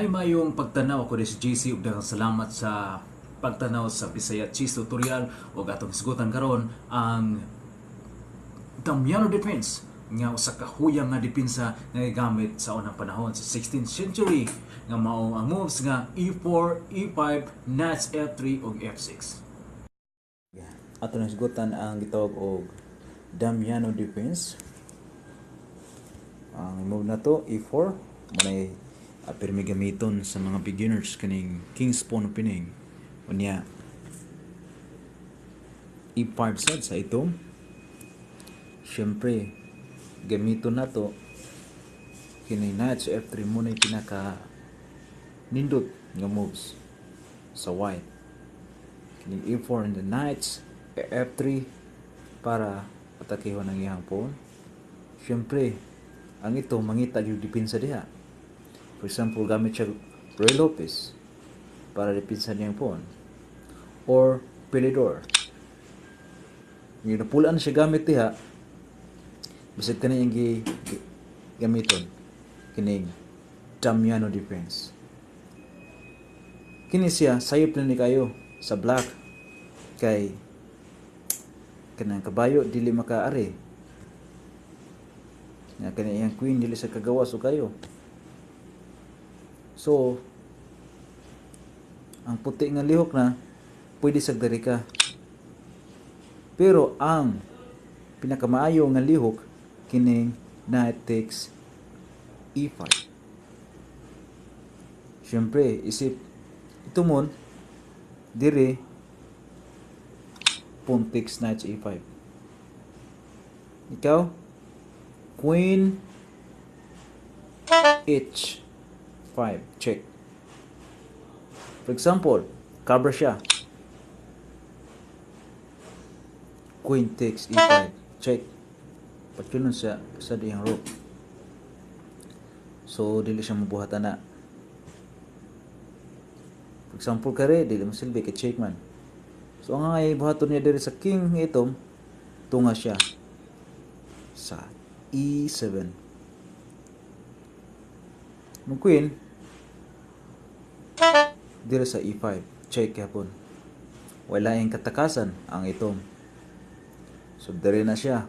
Nay mayong pagtanaw. Ako si JC ug daghang salamat sa pagtanaw sa Bisaya Chess Tutorial ug atong hisgutan karon ang Damiano Defense nga usa ka huyang nga depensa nga gigamit sa unang panahon sa 16th century nga mao ang moves nga E4, E5, Knight F3 ug F6. Ato nang hisgutan ang gitawag og Damiano Defense. Ang move na to, E4, manay pirmi gamiton sa mga beginners kaning king's pawn opening. Unya E5 sad sa itom. Syempre gamiton na to kini knight sa F3 mo na pinaka nindot nga moves sa white. Kini E4 and the knights F3 para atakehon ang iyang pawn. Syempre ang ito mangita yung depensa diha. For example, gamit siya Ruy Lopez para depensa niyang pawn or Philidor. Yung napulaan siya gamit diha, bisag kani ang gamiton kining Damiano Defense. Kini siya sayop na ni kayo sa black kay kanang kabayo dili makaari nga kani iyang queen dili sa kagawas o kayo. So ang puti nga lihok na pwede sa diri ka, pero ang pinakamaayo nga lihok kining knight takes E5. Syempre isip itumon dire, pawn takes knight E5, ikaw queen H5 check. For example, cover siya, queen takes E5 check, patulon siya sa diyang rook. So dili siya mabuhatan na. For example, kare dili mo silbi kay check man. So ang ay buhaton niya diri sa king itom, tunga siya sa E7. Mong queen diri sa E5 check yapon. Wala yung katakasan ang itom. So diri na siya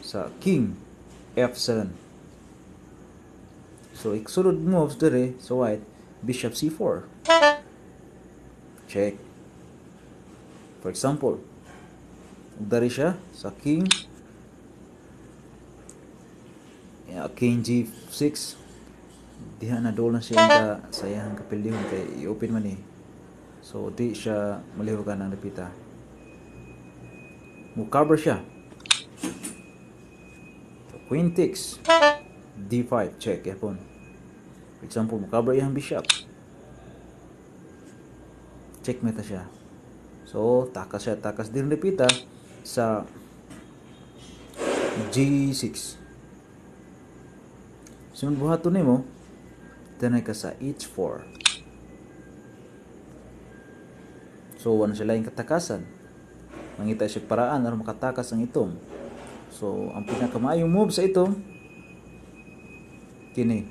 sa king F7. So iksulod moves diri sa white, bishop C4 check. For example, dari siya sa king, yeah, king G6. Diha na dool na siya ka sa iyang kapildihon kay i-open man ni. So di siya malihukan ng napita. Mo cover siya. So, queen takes D5 check yapon. For example, mo cover iyang bishop. Checkmate na siya. So takas siya, takas din repita sa G6. So buhaton nimo, tanay ka sa H4. So wala sila yung katakasan. Mangita siya paraan aron makatakas ang itom. So ang pinakamaayong move sa itom kini.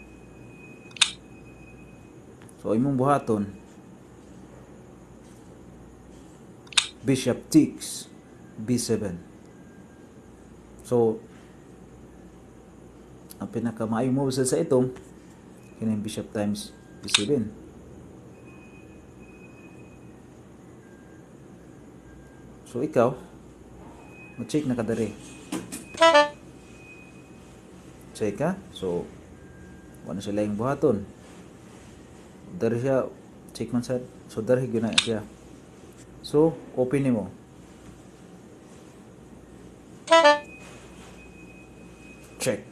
So imong buhaton, bishop takes B7. So ang pinakamaayong move sa itom kini, bishop times B7. So ikaw mo-check na kadari. Check ka. So wala sila yung buhaton. Dari siya check man sad. So dari gyud na siya. So open nimo. Check.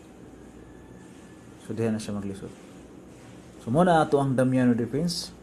So diha na siya maglisod. So muna ato ang Damiano Defense.